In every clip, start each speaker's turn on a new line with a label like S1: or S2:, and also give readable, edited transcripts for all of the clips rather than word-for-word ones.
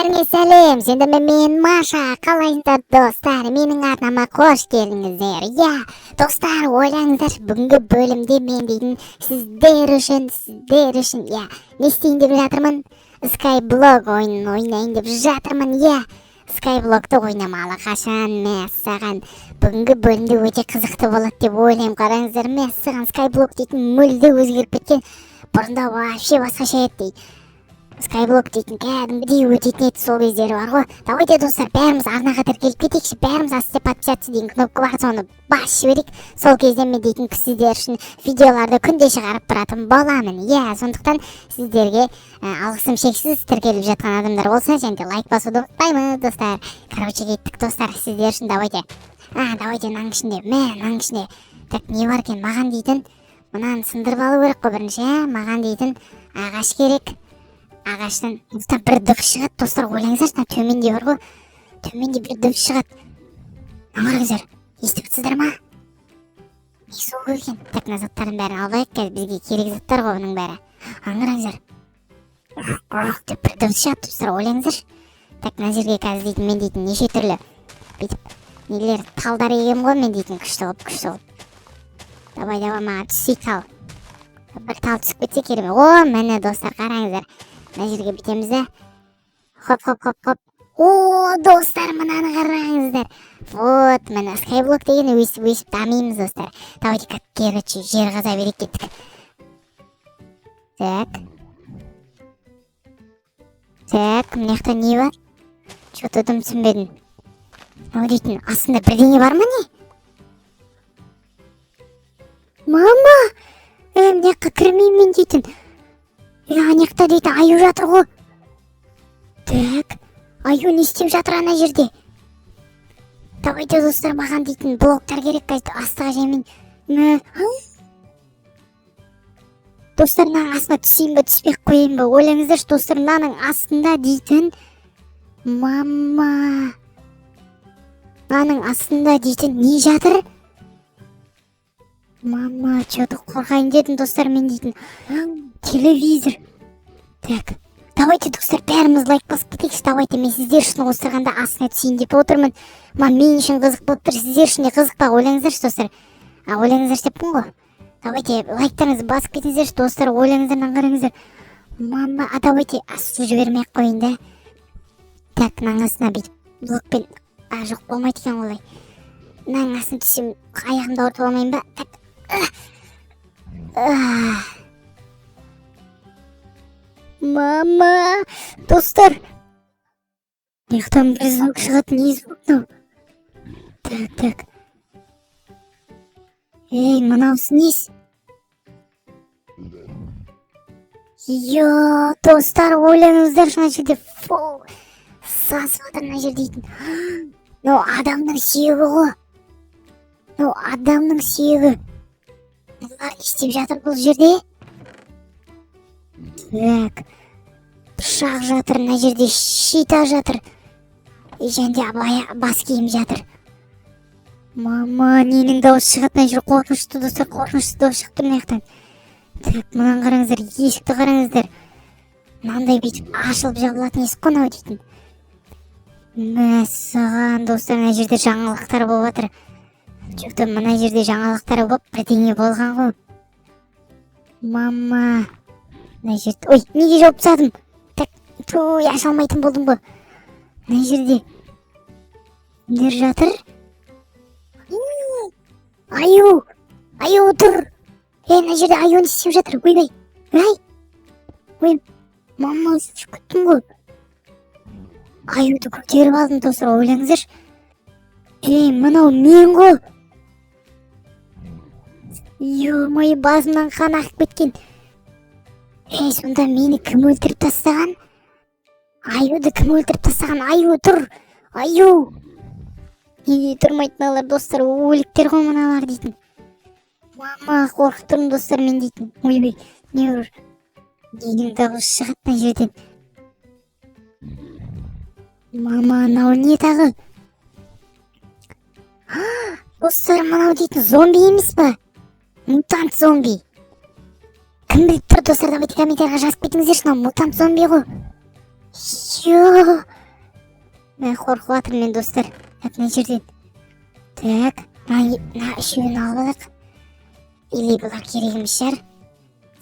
S1: Бәріңе сәлем, сендермен мен Маша. Қалайсыздар, достар? Менің арнама қош келдіңіздер. Иә, достар, ойлаңыздар, бүгінгі бөлімде мен дейтін сіздер үшін, иә, не істейін деп жатырмын? Skyblock ойынын ойнайын деп жатырмын, иә. Skyblockты ойнамалы қашан, мәссаған. Бүгінгі бөлімде өте қызықты болады деп ойлаймын. Қараңыздар, мәссаған, Skyblock дейтін мүлде өзгеріп кеткен. Бұрында вообще басқаша еді дейді. Skyblock дейтін кәдімгідей өтетін еді сол кездері бар ғой. Давайте, достар, бәріміз арнаға тіркеліп кетейікші. Бәріміз астында «Подписаться» деген кнопка бар, соны басып жіберейік. Сол кезде мен дейтін сіздер үшін видеоларды күнде шығарып тұратын боламын. Иә, сондықтан сіздерге алғысым шексіз, тіркеліп жатқан адамдар болса, және де лайк басуды ұмытпаймыз, достар. Короче, кеттік, достар, сіздер үшін. Давайте. Давайте мынаның ішінде, мә, мынаның ішінде. Так, не бар екен? Маған дейтін мынаны сындырып алу керек қой бірінші, ә? Маған дейтін ағаш керек. Ағаштан, достар, бір дыбыс шығады, достар, ойлаңыздаршы, мына төменде бар ғой, төменде бір дыбыс шығады. Мына қараңыздар, естіп тұрсыздар ма? Не звук екен? Так, мына заттардың бәрін алып алайық, қазір бізге керек заттар ғой бұның бәрі. Ана қараңыздар, деп бір дыбыс шығады, достар, ойлаңыздаршы. Так, мына жерге қазір дейтін мен дейтін неше түрлі бүйтіп нелер, талдар егемін ғой мен дейтін, күшті қылып, күшті қылып. Давай, давай, маған түссей тал, бір тал түсіп кетсе керемет. О, міне, достар, қараңыздар, мына жерге бүйтеміз да, хоп, хоп, хоп, хоп. О, достар, мынаны қараңыздар. Вот міне, Skyblock деген өйстіп өйстіп дамимыз, достар. Давайте, как, короче, жер қаза берейік, кеттік. Так, так, мына жақта не бар? Че то дым түсінбедім. Мынау дейтін астында бірдеңе бар ма, не? Мама, е, мына жаққа кірмеймін мен дейтін. Е, ана жақта дейтін аю жатыр ғой. Так, аю не істеп жатыр ана жерде? Давайте, достар, маған дейтін блоктар керек қазір, астыға жаймен. Мә, достар, мынаның астына түсейін ба, түспей ақ қояйын ба? Ойлаңыздаршы, достар, мынаның астында дейтін, мама, мынаның астында дейтін не жатыр? Мама, че то қорқайын дедім, достар, мен дейтін. Телевизор. Так, давайте, достар, бәріміз лайк басып кетейікші. Давайте, мен сіздер үшін осырғанда астына түсейін деп отырмын. Ма, мен үшін қызық болып тұр, сіздер үшін де қызық па? Ойлаңыздаршы, достар. А, ойлаңыздаршы деппін ғой. Давайте, лайктарыңызды басып кетіңіздерші, достар, ойлаңыздар, мынаны қараңыздар. Мама, а давайте асты жібермей ақ қояйын да. Так, мынаның астына бүйтіп блокпен, а, жоқ, болмайды екен олай. Мынаның астына түссем, аяғымды ауыртып алмайын ба? Так. А. Мама, достар, мына жақтан бір звук шығады, не звук мынау? Так, так, ей, мынаусы несі? Йо, достар, ойлаңыздаршы, мына жерде, фу, сасып жатыр мына жерде дейтін. Мынау адамның сүйегі ғой, мынау адамның сүйегі. Мыналар не істеп жатыр бұл жерде? Так, пышақ жатыр мына жерде, щита жатыр и және де бас киім жатыр. Мама, ненің дауысы шығады мына жерде? Қорқынышты, достар, қорқынышты дауыс шығып тұр мына жақтан. Так, мынаны қараңыздар, есікті қараңыздар, мынандай бүйтіп ашылып жабылатын есік қой мынау дейтін. Мәссаған, достар, мына жерде жаңалықтар болып жатыр. Че то мына жерде жаңалықтар болып, бірдеңе болған ғой. Мама, мына жерде, ой, неге жауып тастадым? Так, туй, аша алмайтын болдым ғой. Мына жерде кімдер жатыр? Аю, аю тұр. Ей, мына жерде аю не істеп жатыр? Ойбай, ай, ой, мама, шошып кеттім ғой. Аюды көтеріп алдым, достар, ойлаңыздаршы. Ей, мынау мен ғой. Ё-моё, басымнан қан ағып кеткен. Ей, сонда мені кім өлтіріп тастаған? Аюды кім өлтіріп тастаған? Аю тұр, аю неге тұрмайды мыналар, достар? Өліктер ғой мыналар дейтін. Мама, қорқып тұрмын, достар, мен дейтін. Ойбай, не бір ненің дауысы шығады мына жерден? Мама, мынау не тағы? Достар, мынау дейтін зомби емес па? Мутант зомби. Кім біліп тұр, достар? Давайте, комментарийға жазып кетіңіздерші. Мынау мутант зомби ғой. Ё. Мә, қорқып жатырмын мен, достар. Так, мына жерден. Так, мына үшеуін алып алайық. Или бұлар керек емес шығар.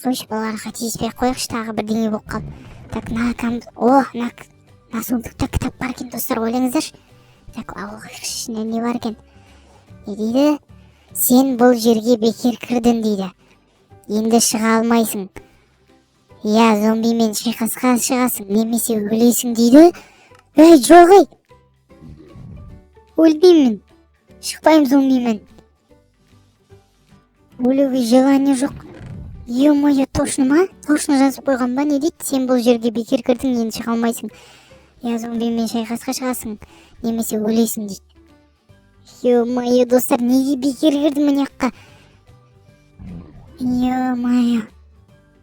S1: Қойшы, бұларға тиіспей ақ қояйықшы, тағы бірдеңе болып қалды. Так, мына о, мына сундукта кітап бар екен, достар, ойлаңыздаршы. Так, алайықшы, ішінде не бар екен? Не дейді? Сен бұл жерге бекер кірдің дейді. Енді шыға алмайсың. Иә, зомбимен шайқасқа шығасың, немесе өлесің дейді. Ей, жоқ, ей. Өлмеймін. Шықпаймын зомбимен. Өлуге желание жоқ. Ё-моё, точно ма? Точно жазып қойған ба? Не дейді? Сен бұл жерге бекер кірдің, енді шыға алмайсың. Иә, зомбимен шайқасқа шығасың, немесе өлесің дейді. Ё-моё, достар, неге бекер кірдім мына жаққа? Ё-моё.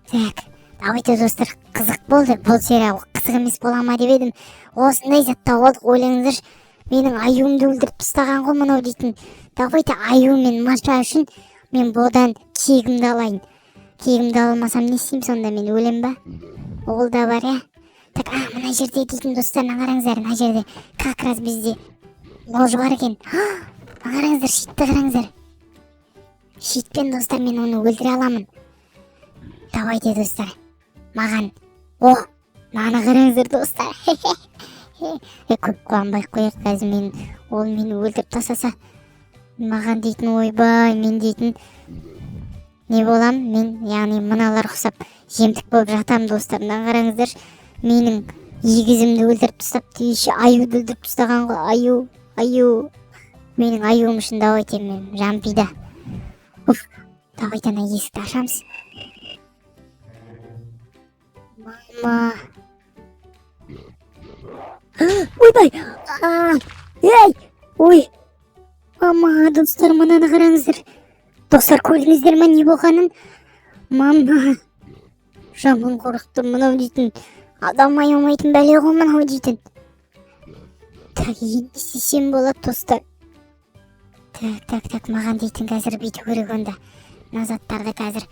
S1: Так, давайте, достар, қызық болды. Бұл серия қызық емес бола ма деп едім. Осындай зат тауып алдық, ойлаңыздаршы. Менің аюымды өлтіріп тастаған ғой мынау дейтін. Давайте аю мен Маша үшін мен бұдан кегімді алайын. Кегімді ала алмасам, не істеймін сонда, мен өлем ба? Ол да бар, иә. Так, а, мына жерде дейтін, достар, мына қараңыздар, мына жерде как раз бізде нож бар екен. Мына қараңыздар, щитті қараңыздар. Щитпен, достар, мен оны өлтіре аламын. Давайте, достар. Маған. О, мынаны қараңыздар, достар. Е, көп қуанбай ақ қояйық, қазір мен ол мені өлтіріп тастаса, маған дейтін, ойбай, мен дейтін не болам мен, яғни мыналар ұқсап жемтік болып жатамын, достар. Мына қараңыздаршы, менің егізімді өлтіріп тастапты, еще аюды өлтіріп тастаған ғой. Аю, аю, менің аюым үшін давайте мен жан пида. Уф, давайте ана есікті ашамыз. Мама, ойбай, а, ей, ой, мама, достар, мынаны қараңыздар. Достар, көрдіңіздер ма не болғанын? Мама, жаман қорықтым. Мынау дейтін адам аямайтын бәле ғой мынау дейтін. Так, енді не істесем болады, достар? Так, так, так, маған дейтін қазір бүйту керек онда. Мына заттарды қазір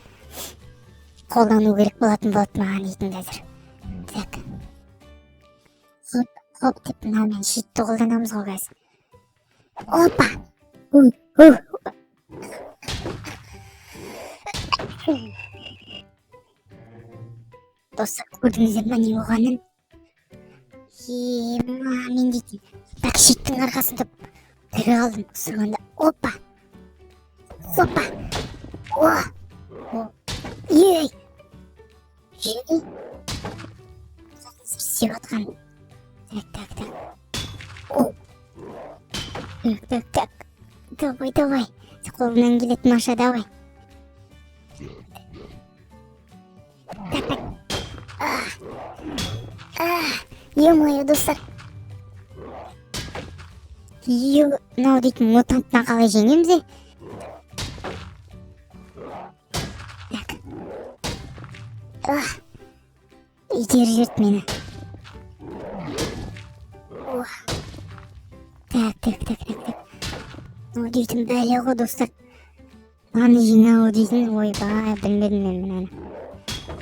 S1: қолдану керек болатын болады маған дейтін қазір. Так, хоп, хоп деп мынаумен щитті қолданамыз ғой қазір. Опа! Ой, ой. Достар, көрдіңіздер ма не болғанын? Ема, мен дейтін, так, щиттің арқасында тірі қалдым сонда. Опа, опа, о, о, ей, ей, істеп жатқан. Так, так, так, о, так, так, так, давай, давай, қолыңнан келеді, Маша, давай. Так, так, а, а, ё-моё, достар, е, мынау дейтін мутантты қалай жеңеміз, е? Так, а, итеріп жіберді мені. О. Так, так, так, так, так, мынау дейтін бәле ғой, достар. Мынаны жинау дейтін, ойбай, білмедім мен мынаны.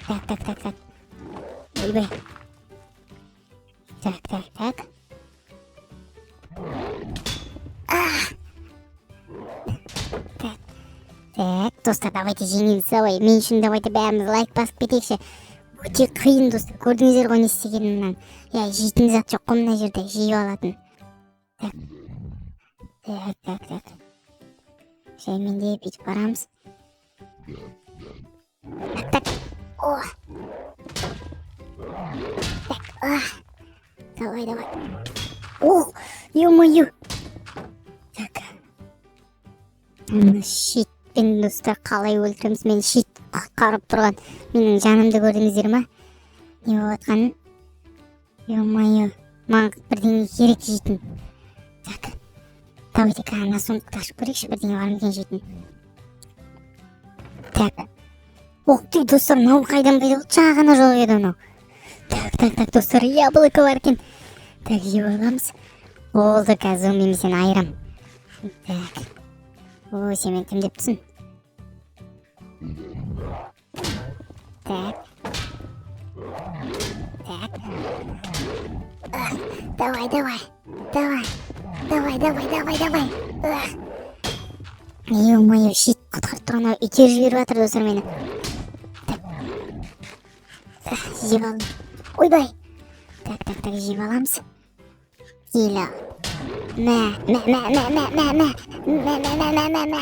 S1: Так, так, так, так, ойбай, так, так, так. А! Так, так, достар, давайте жеңеміз, давай, мен үшін давайте бәріміз лайк басып кетейікші. Өте қиын, достар, көрдіңіздер ғой не істегенін мынаны. Иә, жейтін зат жоқ қой мына жерде, жеп алатын. Так, так, так, так, жаймендеп бүйтіп барамыз. Так, так, о, так, а, давай, давай, о, ё-моё. Так, мына щитпен, достар, қалай өлтіреміз? Мен щит құтқарып тұрған менің жанымды көрдіңіздер ма, не болып жатқанын? Ё-моё, маған бірдеңе керек жейтін. Так, давайте ана сундукты ашып көрейікші, бірдеңе бар ма екен жейтін. Так, ух ты, достар, мынау қайдан пайда болды? Жаңа ғана жоқ еді мынау. Так, так, так, достар, яблоко бар екен. Так, жеп аламыз. Болды, қазір мен сені айырам. Так, ой, сен мені кім деп тұрсың? Так, Так. Давай, давай, давай, давай, давай, давай, давай. Ё-моё, щит құтқарып тұрған, анау итеріп жіберіп жатыр, достар, мені. Так. Жеп алдым. Ойбай. Так, так, так, жеп аламыз. Келе. Мә, мә, мә, мә, мә, мә, мә, мә, мә, мә, мә, мә, мә, мә,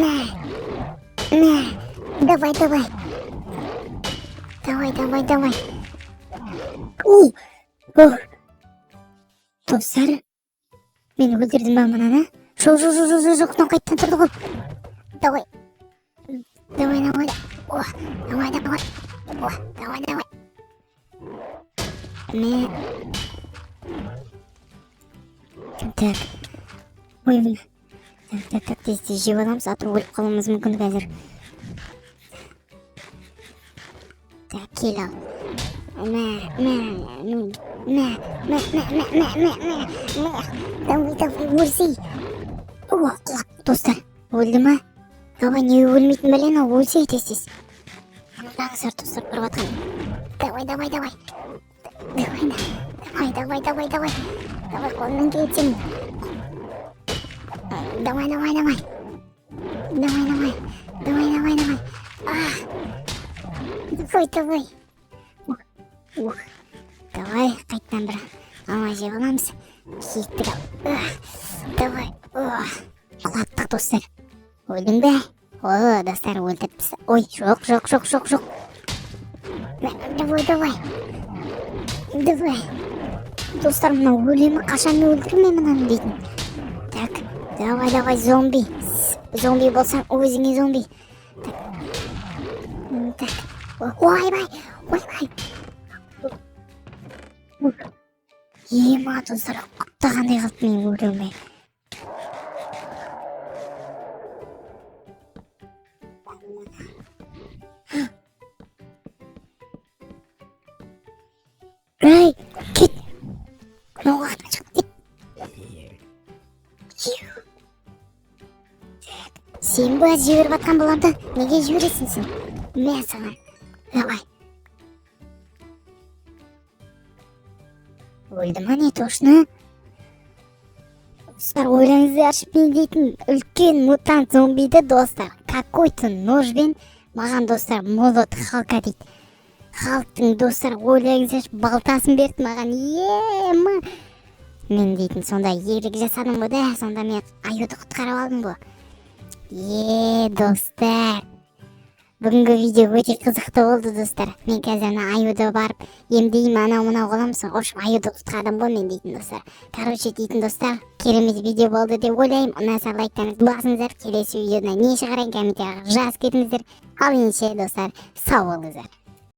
S1: мә, мә. Давай, давай. Давай, давай, давай. У! Ух. Достар, мен өлтірдім ба мынаны? Жоқ, жоқ, жоқ, жоқ, жоқ, мынау қайтадан тұрды ғой. Давай. Давай, давай. О, давай, давай. О, давай, давай. Мә. Так. Ой, так, так, так, тез тез жеп аламыз, а то өліп қалуымыз мүмкін қазір. Так, кел ал. Мә, мә, мә, мә, мә, мә, мә, мә, мә, мә, мә. Давай, давай, өлсей. О, құлап, достар. Өлді ма? Давай, не өлмейтін бәле мынау, өлсей тез тез. Қараңыздар, достар, көріп жатқан. Давай, давай, давай. Давай, давай, давай, давай, давай. Давай, қолыңнан келеді сенің. Давай, давай, давай. Давай, давай. Давай, давай, давай. А. Давай, давай. Ух. Давай, қайтадан бір алма жеп аламыз. Кеттік ал. Давай. Құлаттық, достар. Өлдің бе? О, достар, өлтіріп. Ой, жоқ, жоқ, жоқ, жоқ, жоқ. Давай, давай. Давай. Достар, мынау өле ме? Қашан өлтірме мынаны дейтін. Так, давай, давай, зомби. Зомби болсаң, өзіңе зомби. Так. Так. Ойбай, ойбай. Ема, достар, құттағандай қалды менің өлуіме. Ей, кет. Мынау уақытқа шығып кет. Сен ба жіберіп жатқан бұларды? Неге жібересің сен? Мә саған. Давай. Өлді ма, не точно? Достар, ойлаңыздаршы, мен дейтін үлкен мутант зомбиді, достар, какой-то ножбен маған, достар, молот Халка дейді. Халктың, достар, ойлаңыздаршы, балтасын берді маған. Ема. Мен дейтін сонда ерлік жасадым ғой да, сонда мен аюды құтқарып алдым ғой. Е, достар. Бүгінгі видео өте қызықты болды, достар. Мен қазір ана аюды барып емдеймін, анау мынау қыламын. В общем, аюды құтқардым ғой мен дейтін, достар. Короче, дейтін, достар, керемет видео болды деп ойлаймын. Ұнаса, лайктарыңызды басыңыздар. Келесі видеода не шығарайын, комментарияға жазып кетіңіздер. Ал ендеше, достар, сау болыңыздар.